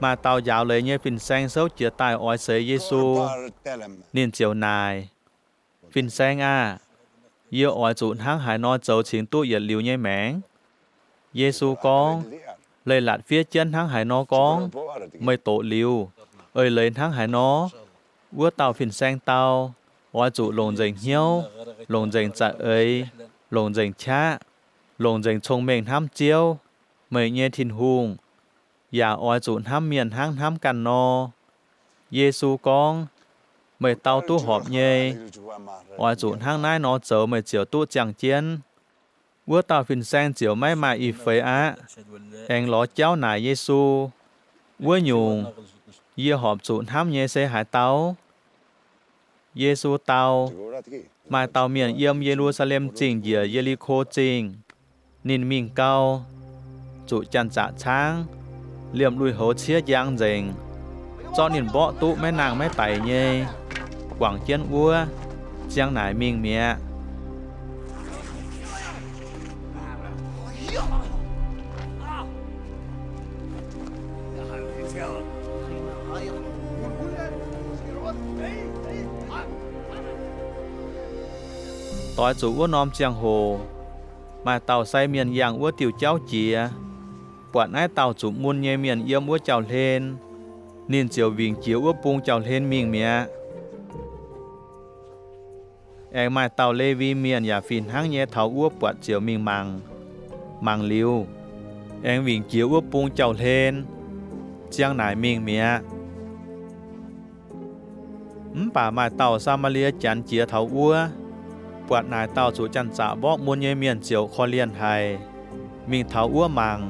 Maaih dauh njaaux leiz nyei fin-saeng souv jiez daaih oix seix Yesu. Ninh ziouc naaic, Fin-Saeng aah! Yie oix zuqc hnangv haaix nor zoux cingx duqv yietc liuz nyei maengc? Yesu gorngv, Leiz-latc fiev jienv hnangv haaix nor gorngv, Meih doqc liuz, eix leiz hnangv haaix nor? Wuov dauh fin-saeng dau, Oix zuqc longc nzengc hnyouv, longc nzengc za'eix, longc nzengc qaqv, longc nzengc cong-mengh hnamv Ziouv, meih nyei Tin-Hungh, yaac oix zuqc hnamv mienh hnangv hnamv ganh nor. Yesu gorngv, Meih dau duqv horpc nyei. Oix zuqc hnangv naaiv nor zoux meih ziouc duqv ziangh jienv. Wuov dauh fin-saeng ziouc maiv maaih ih feix aqv, aengx lorz jauv naaic Yesu, Wuov nyungc, yie horpc zuqc hnamv nyei se haaix dauh? Yesu dau, Maaih dauh mienh yiem Ye^lu^saa^lem Zingh njiec Ye^li^ko Zingh. Ninh mingh gau, zuqc janx-zaqc caangv, liemh lui-houx ciev njang nzengc, zorqv ninh mborqv duqv maiv nangh maiv daic nyei, guangc jienv wuov, ziang naaic mingh mi'aqv. Doix zuqc wuov norm ziangh hoc, maaih dauh sai mienh yangh wuov diuh jauv jiex, buatc naaiv dauh zuqc mun nyei mienh yiem wuov jauv-hlen. Ninh ziouc wingc jiex wuov bung jauv-hlen mingh mi'aqv. Aengx maaih dauh Lewi Mienh yaac fih hnangv nyei taux wuov buatc ziouc mingh mangc. Mangc liuz, aengx wingc jiex wuov bung jauv-hlen, ziang naaic mingh mi'aqv. Mv baac maaih dauh Saa^maa^lie Janx jiex taux wuov, buatc naaic dauh zuqc janx-zaqc mborqv mun nyei mienh ziouc korv-lienh haic, mingh taux wuov mangc.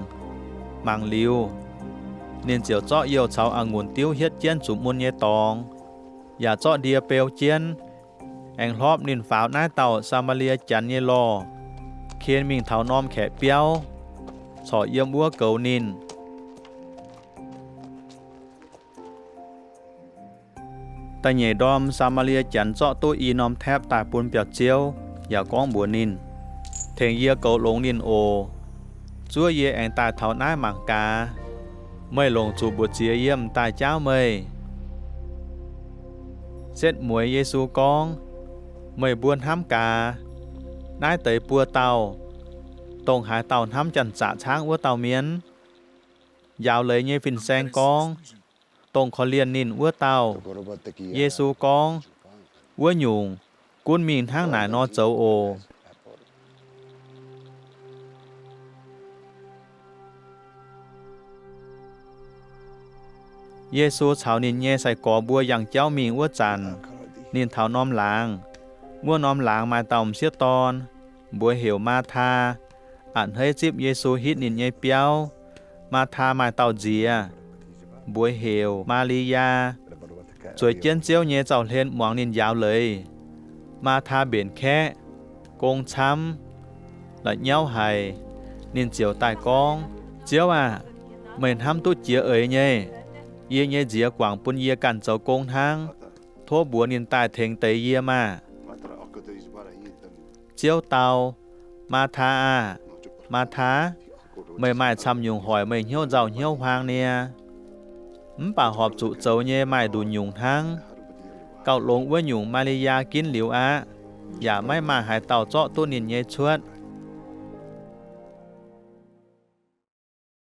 Mangc liuz, ninh ziouc zorqv youh caux a'ngunc diuv hietv jienv zuqc mun nyei dorngx, yaac zorqv ndie beu jienv, aengx hlorpv ninh faaux naaiv dauh Saa^maa^lie Janx nyei lorh, ken mingh taux norm kaeqv biauv, corc yiem wuov goux ninh. Da'nyeic ndorm Saa^maa^lie Janx zorqv duqv i norm taepv daaih bun biauv-ziouv, yaac gorngv mbuox ninh, Tengx yie goux longx ninh oc. Zuov yie aengx daaih taux naaiv mangc gaax. Meih longc zuqc mbuoqc ziex yie m'daaih jaauv meih. Setv mueiz Yesu gorngv, Meih mbuo hnamv gaax, naaiv deix buo dauh, dongh haaix dauh hnamv janx-zaqc caangv wuov dauh mienh? Njaaux leiz nyei fin-saeng gorngv, Dongh korv-lienh ninh wuov dauh. Yesu gorngv, Wuov nyungc, gunv mingh hnangv naaic nor zoux oc. Yesu caux ninh nyei sai-gorx mbuo yangh jauv mingh wuov zanc, ninh taux norm laangz. Wuov norm laangz maaih dauh m'sieqv dorn, mbuox heuc Maathaa, a'hneiv zipv Yesu hitv ninh nyei biauv. Maathaa maaih dauh nziex, mbuox heuc Maa^li^yaa, zueiz jienv Ziouv nyei zaux-hlen muangx ninh njaaux leiz. Maathaa mbenc kaeqv, gong camv, la'nyauv haic. Ninh ziouc daaih gorngv, Ziouv aah! Meih hnamv duqv jiex eix nyei. Yie nyei nziex guangc bun yie ganh zoux gong hnangv. Tov mbuox ninh daaih tengx deix yie maah! Ziouv dau, Maathaa aah! Maathaa, meih maaih camv nyungc hoic meih hnyouv nzauh hnyouv huaang niaa. Mv baac horpc zuqc zoux nyei maaih nduqc nyungc hnangv. Gauh longx wuov nyungc Maa^li^yaa ginv liuz aqv, yaac maiv maaih haaix dauh zorqv duqv ninh nyei cuotv.